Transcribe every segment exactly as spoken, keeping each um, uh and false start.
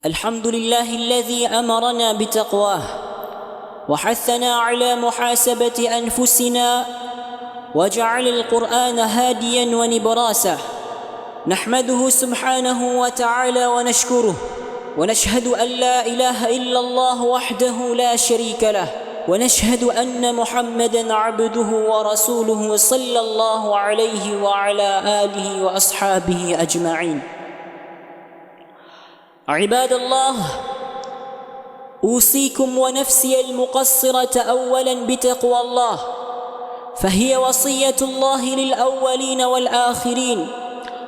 الحمد لله الذي أمرنا بتقواه وحثنا على محاسبة أنفسنا وجعل القرآن هاديا ونبراسا. نحمده سبحانه وتعالى ونشكره، ونشهد أن لا إله إلا الله وحده لا شريك له، ونشهد أن محمدا عبده ورسوله صلى الله عليه وعلى آله وأصحابه أجمعين. عباد الله، أوصيكم ونفسي المقصرة أولا بتقوى الله، فهي وصية الله للأولين والآخرين.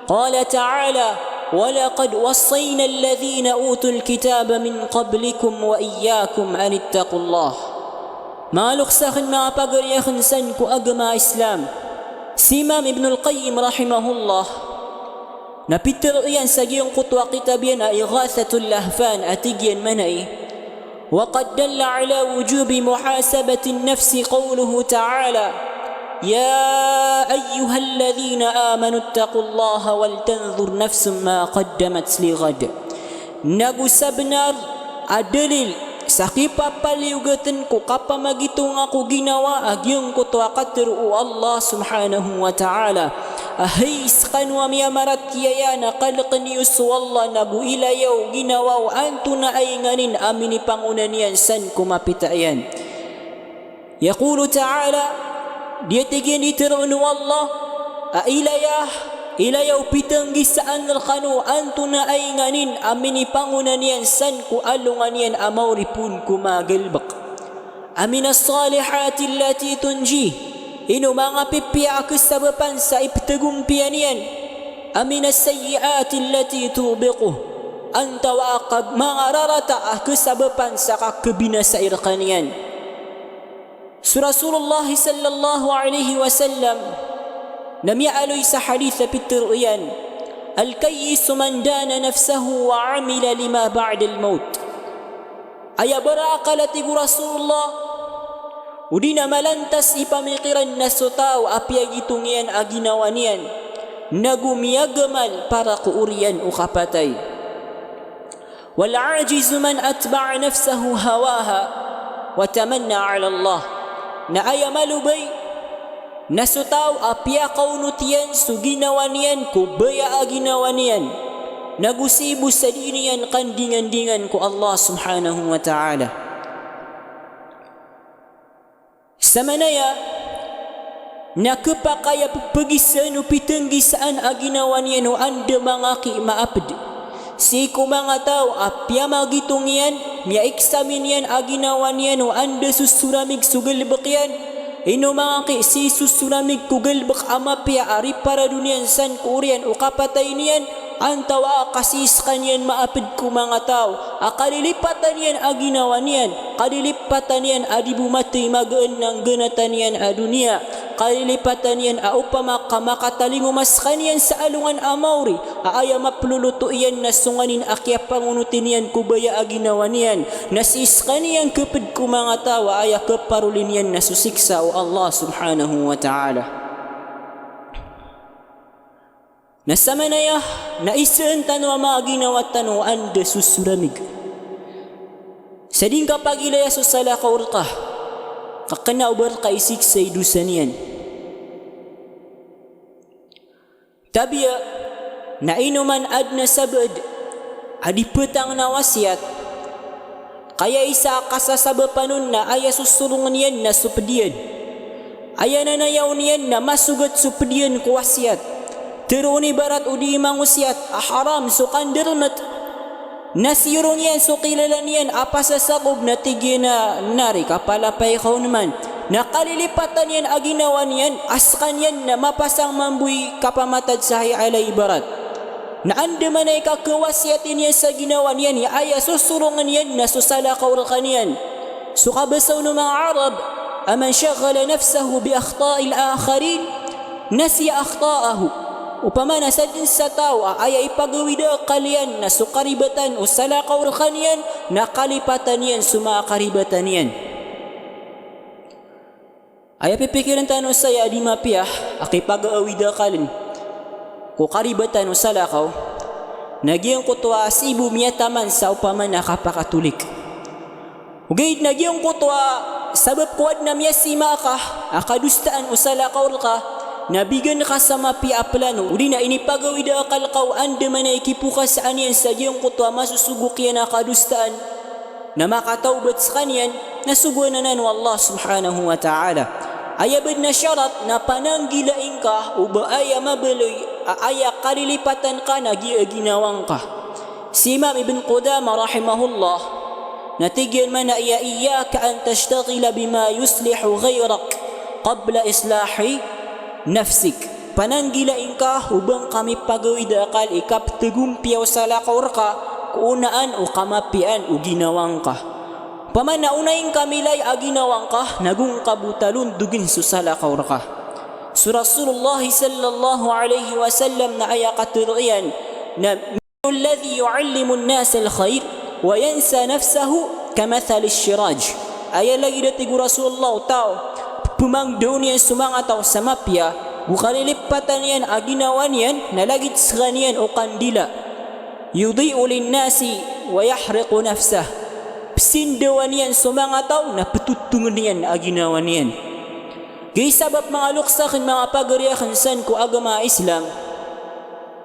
قال تعالى: ولقد وصينا الذين أوتوا الكتاب من قبلكم وإياكم أن اتقوا الله. Manga loks akn, manga pagari akn san ko agama Islam, si Imam Ibnul Qayyim rahimahullah, na pitharo iyan sa giyangkoto a kitab iyan a Ighathatul Lahfan, a tig iyan manaya: وقد دل على وجوب محاسبة النفس قوله تعالى: يا أيها الذين آمنوا اتقوا الله ولتنظر نفس ما قدمت لغد. Nago sabnar a dalil sa kipapaliyogatn ko kapamagitonga ko ginawa a giyangkoto a katharo o Allah subhanahu wa ta'ala a hay skano a miyamaratiyaya, na kalkn iyo so Allah, nago ilayaw o ginawa o antonaa i nganin a minipangona niyan san ko mapita iyan. Yaqulu ta'ala, di a tig iyan di tharoon o Allah a ilaya, ilaya o pitnggisaan rkano antonaa i nganin a minipangona niyan san ko alongan iyan a maori phoon ko manga galbk. A minas salihati allati tunjih, ino manga pipiya a khasabapan sa ipthagompiya niyan. A minas sayyiati allati tubiquh, antawa a ka-, manga rarata a khasabapan sa kakhabinasai rkaniyan. So Rasulullah sallallahu alaihi wasallam na miyaaloy sa hadith a pitharo iyan: الكيس من دان نفسه وعمل لما بعد الموت. Aya baraakal, a tig o Rasulullah, odi na malantas i pamikiran na so taw a piyagitong iyan a ginawa niyan, nago miyagamal para ko oriyan o kapatay. والعاجز من أتبع نفسه هواها وتمنى على الله. Na aya malobay na so taw a piyakaonot iyan so ginawa niyan ko baya a ginawa niyan, nago sii bo sa di niyan kandingandingan ko Allah subhanahu wa ta'ala. Samanaya na khapakay a pphagisaan o pitnggisaan a ginawa niyan o anda mangaki maapd. Sii ko manga taw a piyamagitong iyan, miyaeksamin iyan a ginawa niyan o anda so soramig so galbk iyan. Ino mangaki sii so soramig ko galbk a mapiya a riparado niyan san ko oriyan o kapatay niyan, antawa a kasii skaniyan maapd ko manga taw a kalilipatan iyan a ginawa niyan, kalilipatan iyan a di bo mathay magaan a nggnatan iyan a doniya, kalilipatan iyan a opama ka makatalingoma skaniyan sa alongan a maori a aya maploloto iyan na so nganin a kiyapangonoti niyan ko baya a ginawa niyan, na sii skaniyan khapd ko manga taw a aya khaparoli niyan na so siksa o Allah subhanahu wa ta'ala. Na samanaya na isaan tano a manga ginawa tano o anda so soramig. Sa di ngka pagilaya so salakaw rka, ka kna o ba rka isiksa i dosa niyan. Tabiya na ino man adn a sabaad a di ptangn a wasiyat, ka aya isa a kasasabapan on na aya sosolongn iyan na so pd iyan. Aya nanayawn iyan na masogat so pd iyan ko wasiyat. Tharoon i barat o di mangosiyat a haram so kandarmt. Na siyorong iyan so kilala niyan a pasasakob na tig iyan a, "Nari, kapalapay ka on man." Na kalilipatan iyan a ginawa niyan a skaniyan na mapasang mambo i kapamatad sa hay alay ibarat. Na andamanaya i kakawasiyati niyan sa ginawa niyan, aya sosolongn iyan na so salakaw rkaniyan. So kabasa o manga Arab a, "Man shagghala nafsahu bi akhta'il akharin, nasiya akhta'ahu." Opama na sadn sa taw a aya ipagawid a akal iyan na so karibatan o salakaw rkaniyan, na kalipatan iyan so manga karibatan iyan. Aya pipikirn tano saya a di mapiya a kipagawid a akal ko karibatan o salakaw, Na giyangkoto a sii bo miyataman sa opama na kapakatolik. Ogaid na giyangkoto a sabap ko adn a miyasima ka a kadosaan o salakaw rka, na bigan ka sa mapiya a plano, odi na inipagawid a akal ka o andamanaya i kipokasaan iyan sa giyangkoto a masosogok iyan a kadosaan, na makatawbat skaniyan, na sogoan anan o Allah subhanahu wa ta'ala. Aya badn a sharat na pananggilai ngka o ba aya mabaloy a aya kalilipatan ka na giya ginawang ka. Si Imam Ibn Qudamah rahimahullah, na tig iyan man a iya, "Iyyaka an tashtaghila bima yuslihu ghayrak qabla islahi nafsik." Pananggilai ngka o ba ngka mipagawid a akal i kapthagompiya o salakaw rka ko onaan o kamapiyaan o ginawang ka. Opama na onai ngka milay a ginawang ka, na go ngka bo talondogn so salakaw rka. So Rasulullah sallallahu alaihi wasallam na aya katharo iyan na, "Alladhi yu'allimun nasal khair wa yansa nafsahu kamathali shiraj." Aya lagid a tig o Rasulullah o taw a pmangdaon iyan so manga taw sa mapiya, go kalilipatan iyan a ginawa niyan na lagid skaniyan o kandila. Yudhi'u linnasi wa yahriqu nafsah. Psindawan iyan so manga taw na ptotongn iyan a ginawa niyan. Gii sabap manga loks akn, manga pagari akn san ko agama a Islam.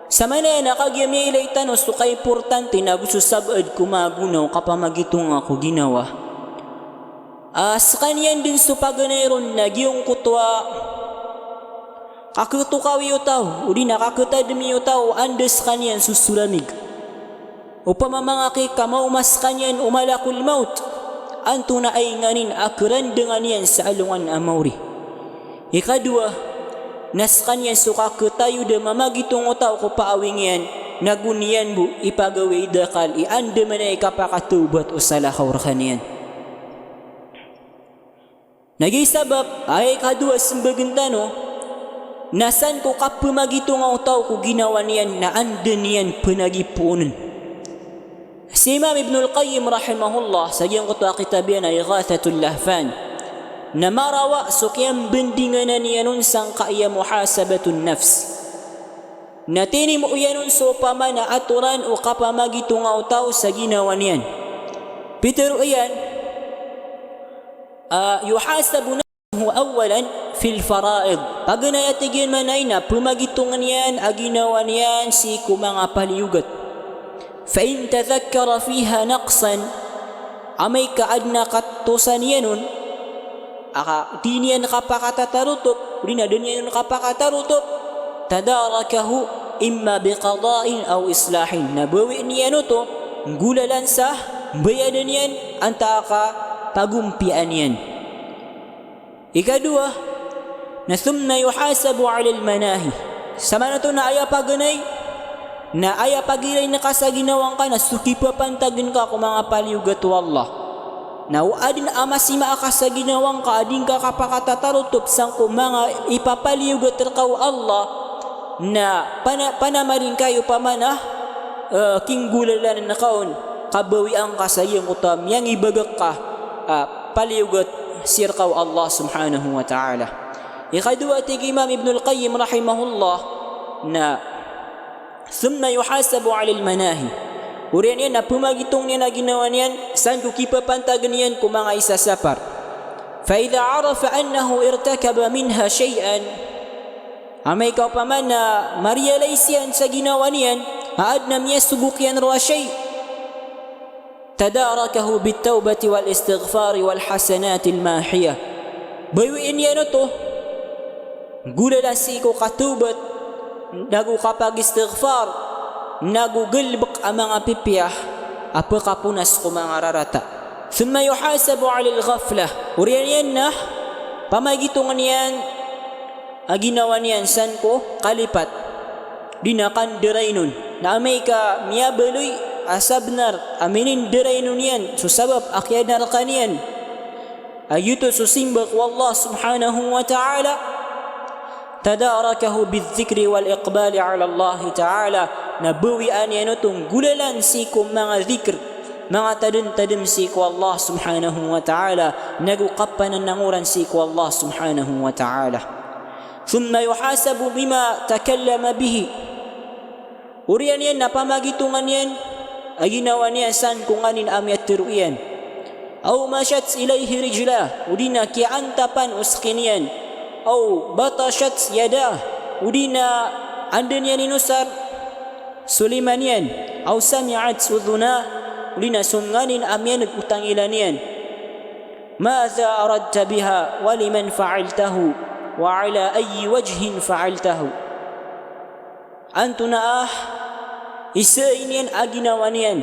Samanaya na kagiya miyailay tano so kaimportante na go so sabaad ko manga gona o kapamagitonga ko ginawa. A skaniyan dn so paganay ron na giyangkoto a kaktokawi o taw, odi na kaktadmi o taw, anda skaniyan so soramig. Opama mangakik a maoma skaniyan o malakul maut, antonaa i nganin a krandangan iyan sa alongan a maori. Ikadowa, na skaniyan so kaktayo da mamagitong o taw ko paawing iyan, na go niyan bo ipagawid a akal i andamanaya i kapakatawbat o salakaw rkaniyan. Na gii sabap, aya ikadowa a smbagn tano, na san ko kapmagitonga o taw ko ginawa niyan na anda niyan pnagipoonn. Si Imam Ibnul Qayyim rahimahullah, sa giyangkoto a kitab iyan a Ighathatul Lahfan, na marawa so kiyambandinganan iyan on sangkaya muhasabatun nafs. Na tinimo iyan on so opama na atoran o kapamagitonga o taw sa ginawa niyan. Pitharo iyan, a, yuhasabu nafsuhu awwalan fil faraid. Paganay a tig iyan man a aya na pmagitongn iyan a ginawa niyan sii ko manga paliyogat. Fa in tadhakkara fiha naqsan, amay ka adn a katosan iyan on, a ka, di niyan kapakatatarotop, odi na da niyan on kapakatarotop, tadarakahu imma biqada'in aw islahin. Na bawiin iyan oto, nggolalan sa mbayadan iyan, antaa ka pagompiyaan iyan. Ikadowa, na thumma yuhasabu alal manahi. Samanoto na aya paganay, na aya pagilayn ka sa ginawang ka na so kipapantagn ka ko manga paliyogat o Allah. Na o adn a masima ka sa ginawang ka a di ngka kapakatatarotop sangko manga ipapaliyogat rka o Allah, na pana-, panamarin ka i opama na, eh, kinggolalan ka on, kabawian ka sa giyangkoto a miyangibagak ka, ah, paliyogat sii rka o Allah subhanahu wa ta'ala. Ikadowa tig i Imam Ibnul Qayyim rahimahullah na thumma yuhasabu alal manahi. Oriyan iyan na pmagitong iyan a ginawa niyan san ko kipapantagn iyan ko manga isasapar. Fa idha arafa annahu irtakaba minha shay'an. Amay ka opama na ma-realize iyan sa ginawa niyan a adn a miyasogok iyan roo a shay'. Tadarakahu bit tawbati wal istighfari wal hasanatil mahiyah. Bawiin iyan oto, nggolalan sii ko katawbat, nago kapag-istighfar, nago galbk a manga pipiya a pkaponas ko manga rarata. Thumma yuhasabu alal ghaflah. Oriyan iyan na pamagitongn iyan a ginawa niyan san ko kalipat. Di na kandaraynon. Na amay ka miyabaloy a sabnar a minindaraynon iyan so sabap a kiyadaraka niyan a giyoto so simba ko Allah subhanahu wa ta'ala, tadarakahu bidh dhikri wal iqbali ala Allah ta'ala. Na bawian iyan oto nggolalan sii ko manga dhikr, manga tadmtadm sii ko Allah subhanahu wa ta'ala, nago kapananangoran sii ko Allah subhanahu wa ta'ala. Thumma yuhasabu bima takallama bihi. Oriyan iyan na pamagitongan iyan a ginawa niyan san ko nganin a miyatharo iyan. Aw mashat ilayhi rijlah, odi na kiyaantapan o skin iyan. Aw batashat yadah, odi na anda niyan inosar so lima niyan. Aw sami'at udhunah, odi na so nganin a miyaneg o tangila niyan. Madha aradta biha, wa liman fa'altahu, wa ala ayyi wajhin fa'altahu? Antonaa i sain iyan a ginawa niyan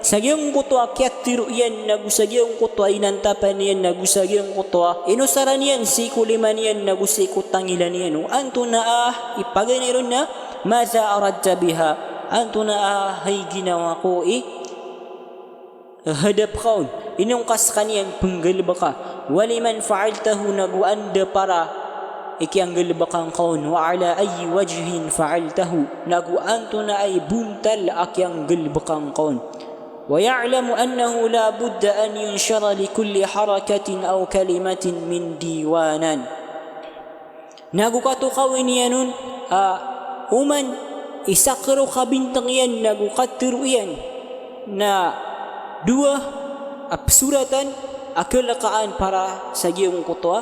sa giyangkoto a kiyatharo iyan, nago sa giyangkoto a inantapan iyan, nago sa giyangkoto a inosaran iyan sii ko lima niyan, nago sii ko tangila niyan? O antonaa i paganay ron na madha aradta biha, antonaa hay ginawa ko i hadap ka on, inongka skaniyan pnggalbka. Wa liman fa'altahu, nago anda para i kiyanggalbka ngka on. Wa ala ayyi wajhin fa'altahu, nago antonaa i bontal a kiyanggalbka ngka on. Wa ya'lamu annahu la budda an yunshara li kulli harakatin aw kalimatin min diwanan. Nago katokawi niyan on a oman i sakn o kabintang iyan nago katharo iyan na dowa a psoratan a kalkaan para sa giyangkoto a,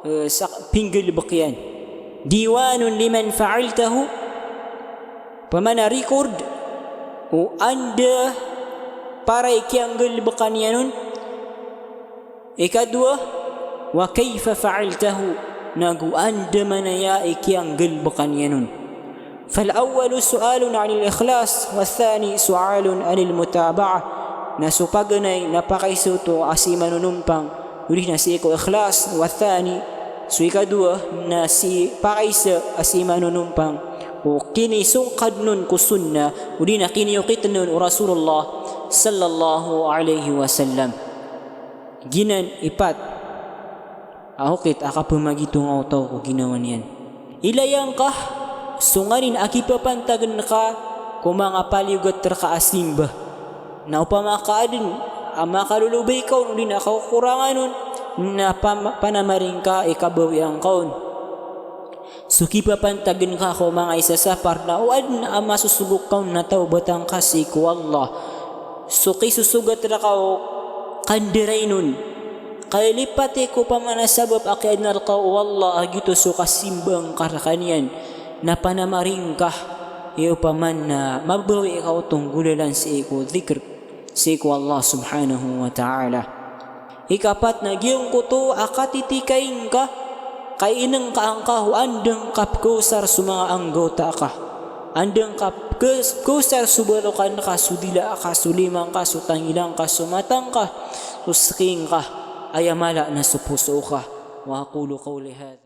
eh, sa pinggalbk iyan. Diwanun liman fa'altahu, opama na record o anda para i kiyanggalbka niyan on. Ikadowa, wa kayfa fa'altahu, nago anda manaya i kiyanggalbka niyan on. Fal awwalu su'alun 'anil ikhlas, wath thani su'alun 'anil mutaba'ah. Na so paganay na pakaiza oto a sii manonompang, odi na sii ko ikhlas, wath thani, so ikadowa na sii pakaiza a sii manonompang o kinisongkad on ko sunnah, odi na kiniyokit on o Rasulullah sallallahu alaihi wasallam. Giyanan i pat a okit a kapamagitonga o taw ko ginawa niyan. Ilaya ngka so nganin a kipapantagn ka ko manga paliyogat rka a simba. Na opama ka adn a makalolobay ka on odi na kakokorangan on, na pam-, panamaring ka i kabawia ngka on. So kipapantagn ka ko manga isa sa partner, o adn a masosogok ka on na tawbatan ka sii ko Allah. So kisosogat rka o kandarainon, kailipati ko opama na sabap a kiyaadna rka o Allah a giyoto so kasimba ngka rkaniyan, na panamaring ka i opama na mabawi ka oto nggolalan sii ko dhikr sii ko Allah subhanahu wa ta'ala. Ikapat na giyangkoto a katitikai ngka, kainngka angka o anda ngka pkhaosar so manga anggawta ka. Anda ngka pkh-, pkhaosar so balokan ka, so dila ka, so lima ngka, so tangila ngka, so mata ngka, so skin ka, aya mala na so poso ka. Wa aqulu qawli hadha.